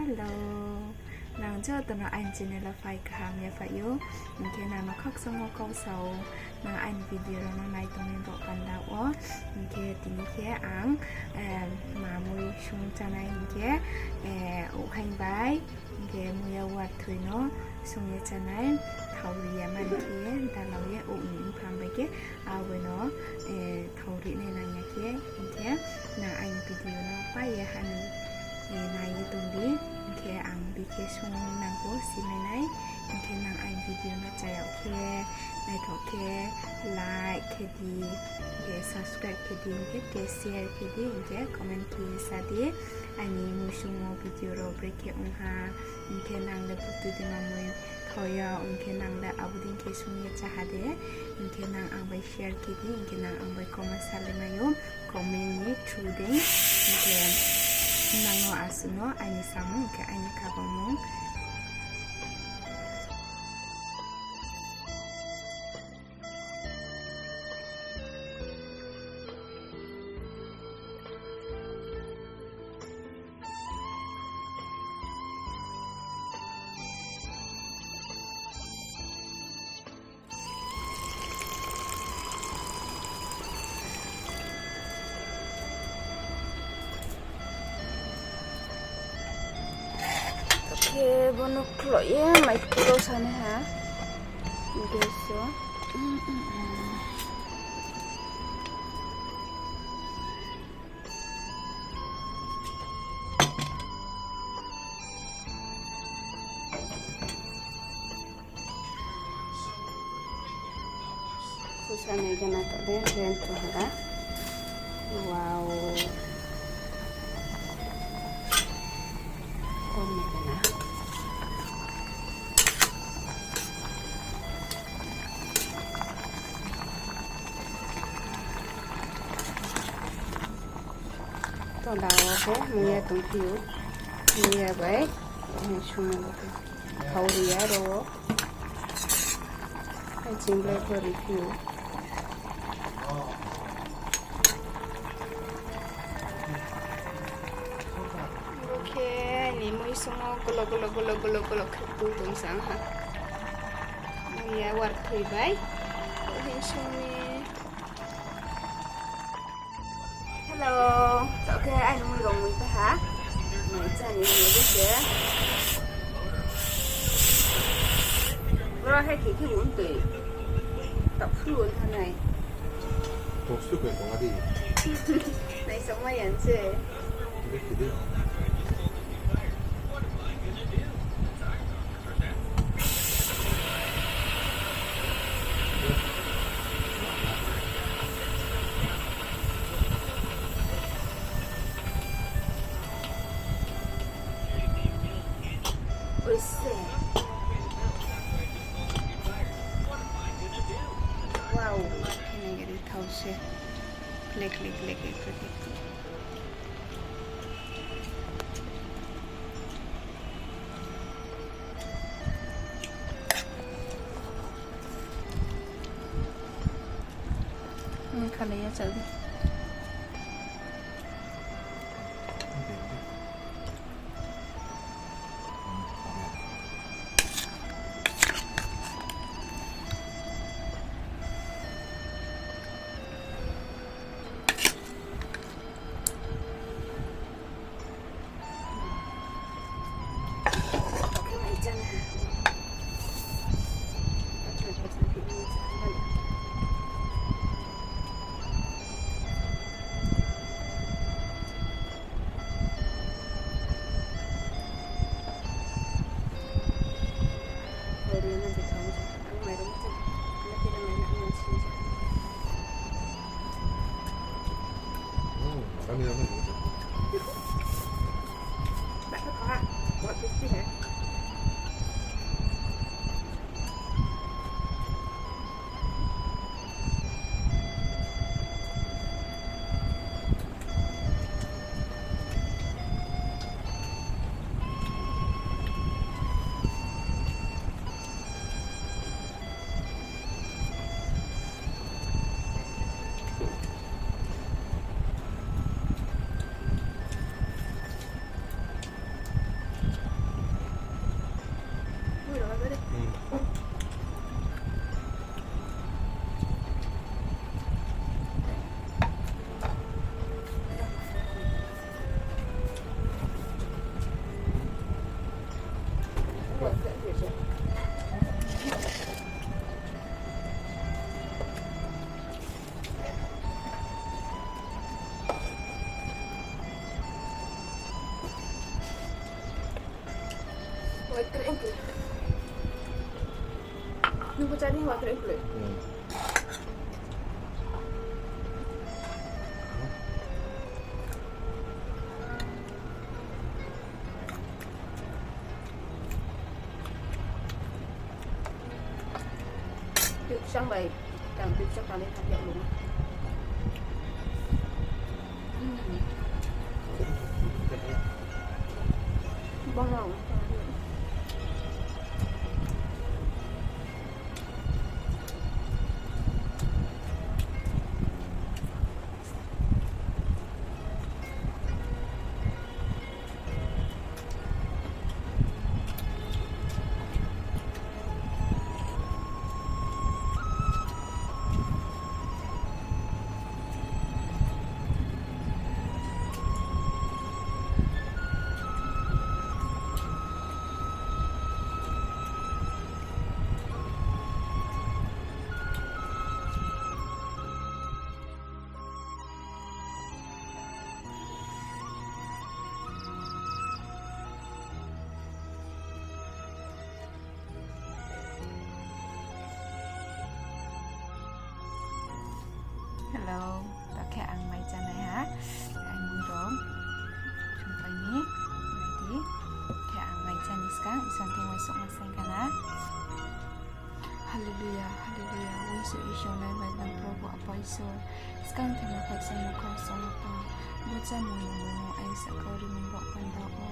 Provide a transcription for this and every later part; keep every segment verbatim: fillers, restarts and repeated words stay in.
Hello. Nang joto no aini channel wo phai kaham ya phai ou. Hing khe nang no khakchangmo kau sa ou. Nang aini video rao no nai tongmai bo panda wo. Hing khe tini khe ang, eh, ma mui sung chánai hing khe, eh, ouhaing bai. Hing khe muiya warthoi no sung ye chánai. Thao ri ya man khe dalau ye ou ni bphang bai khe abo no, eh, thao ri nai nang ya khe. Hing khe nang aini video no pai ye ha ni, eh, nai ye tong di. Hing khe ang bikhe sung nang pho simai nai. Hing khe nang aini video no chá yag khe, naithoh khe, like khe di, hing khe subscribe khe di, hing khe share khe di, hing khe comment khe sa di. Aini mui sungmo video rao brekhe ong ha, hing khe nang le butui di ma mui thao ya, hing khe nang le abo dei khe sung ye chá ha de, hing khe nang ang bai share khe di, hing khe nang ang bai comment sa le mai ou. Comment ni through dei, hing khe nang no asuh no aini samung, hing khe aini kabangmung. Khe bono khloh ye mai puro sanai ha. Gas o. Susa nai gana to de, ren to hara. Wow. Kom nai gana. To da wo khe muiya tongphi ou. Muiya bai, eh, sung nai bo khe. Thao ri ya ro wo. Hai ching ble pho ri phi ou. Bo khe aini mui sung wo golo golo golo golo golo khe tu tong sang ha. Muiya warthoi bai. Bo khe sung ni. Hello, taoh khe aini mui rao mui ta ha. Mai chá ni hing ye bo se. Boro hai khe khe bo mtoi. Taoh phru wo thanng nai. Tong su khe tong adi. Nai sama yan se. Dei khe di. Oise. Wow. Nai gari thao se. Klik, klik, klik, klik, klik. Hmm, khalai ya chak di. Kreng kreng. Nung bo chá di, wa kreng kreng. Hmm. Tuk sang bai, tang tuk sang tang ni thak yak lung. Hmm. Bang bang. Hello, ta khe ang mai chánai ha. Ang mung rao. Chungpai ni, nai di. Khe ang mai cháni skang, Isor thing mai sokma saing kana. Hallelujah, hallelujah. Uingsouh Isor nai mai nang Probu Apa Isor. Skang thema khakchangmo kau song Apa. Bo chámung nung nung ai sakau rimung rao panda o.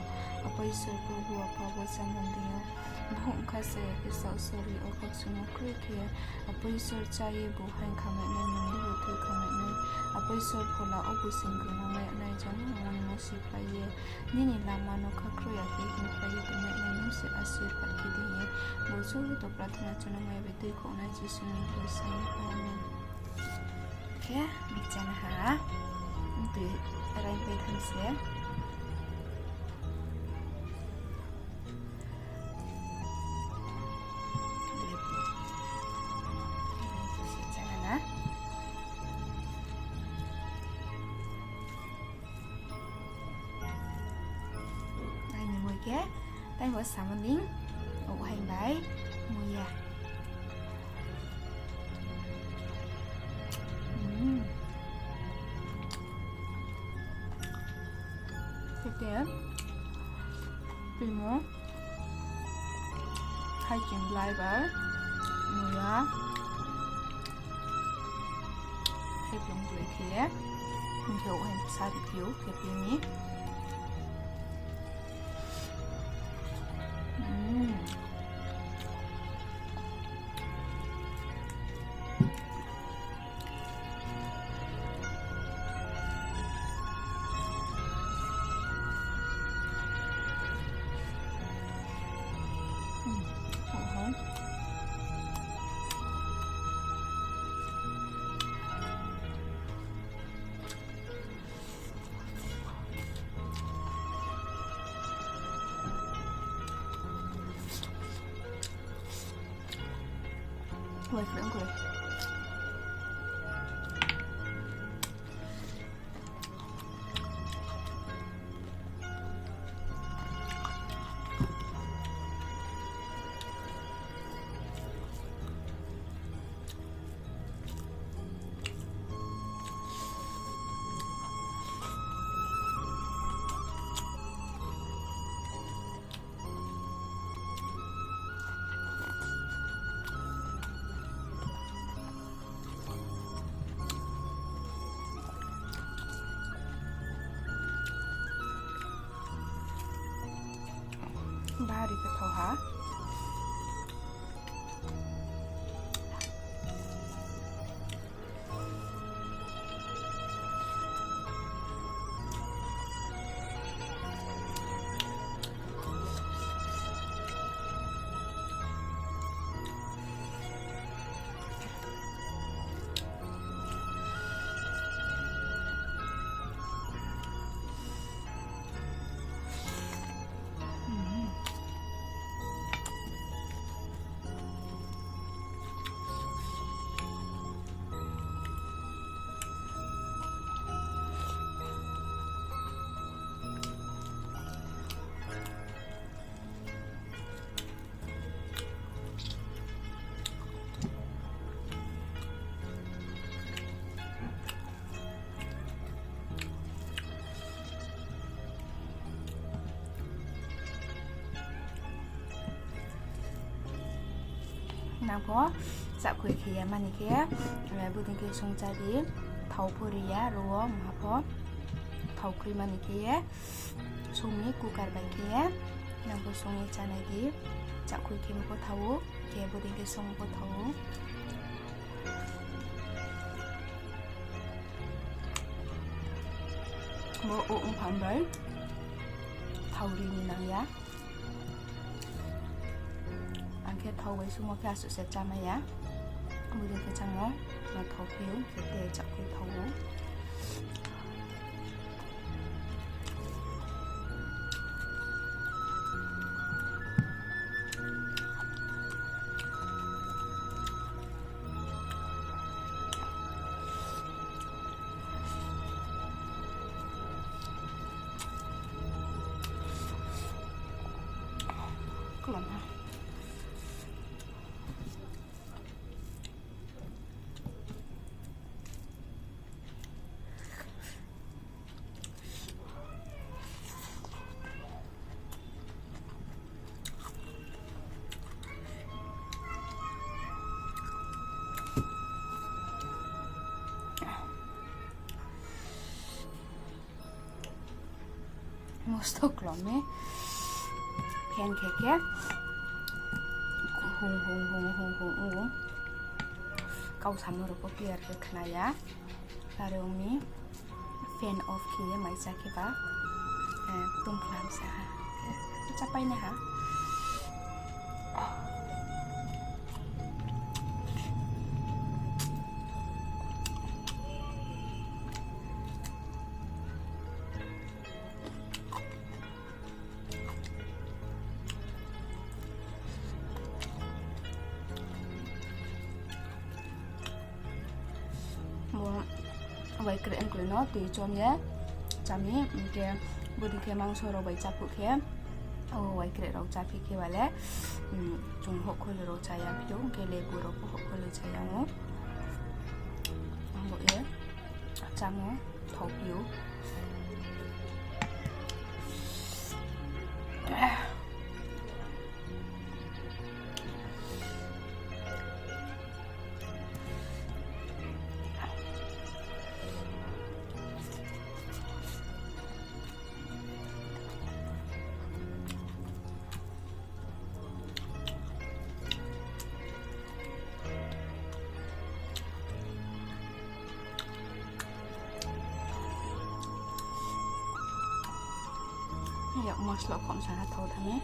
Apa Isor Probu Apa bo chámung dei yo. Bhung kha se khe saoh sori o khakchangmo kroi khe. Apa Isor chá ye bo haing khamai nai, nung bo thoi khamai nai. Apa Isor phola o bo sing khe nung mai nai jang nung no siphlai ye. Nini lama no kha kroi ya khe hingphlai ye tongmai nai nung se asirpad khe di hing ye. Bo joto prarthana chunang mai bai tui khouhnai Jisu ni mung bai sai. Amen. Khe, ni chana ha. Tui raing pai tham se. Aini moi khe, tai bo samoning, o hai bai, moi ya. Hmm. Khe, timo. Hai ching blai bai, muya. Khe blung blai khe ye. Hing khe o hai sa ri khe o khe tini. Hmm. Bari khe thao ha. Nang pho chahkhui khe ya mani khe, eh, bodei khe sung chá di, thao pho ri ya, ro wo mha pho thao khui mani khe ye, sung mi cooker bai khe ye, nang pho sung ye chánai di, chahkhui khe pho thao ou, khe bodei khe sung pho thao ou. Bo o ongphang bai thao ri ni nang ya. Ang khe thao bai sumo khe asuh se chámai ya. Bodei khe chámo, no thao phi ou, khe te chahkhui thao ou. Klam ha. Mosto klom mi. Fan khe khe hung hung hung hung hung ong ou. Kau samo rao pho clear khe khna ya. Are ong mi fan off khe ye mai chá khe ba, eh, tongkhlam sa ha. Chápai nai ha. Bo waikreh mkloi no tui chom ye chá mi, hing khe bodei khe mangso rao bai cháphuh khe, o waikreh rao cháphi khe ba le, chung houhkholi rao chá ya phi ou, hing khe lebu rao pho houhkholi chá ya ou. Abo ye chámo thaophi ou. Yak mosla khomsa ha thao tha mi.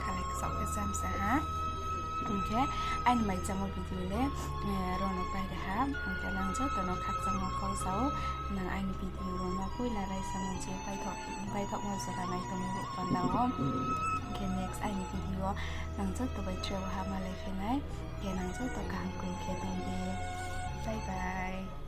Khalai kchao khe chamsa ha. Hing khe aini mai chámo video le, eh, ro no pai ri ha. Hing khe nang joto no khakchangmo kau sa ou, nang aini video ro no poila raisa mo je paithoh, paithohmo jora nai tongmo bo panda wo. Hing khe next aini video wo nang joto bai tre ha malai phi nai. Khe nang joto kaham khe tong di. Bye bye.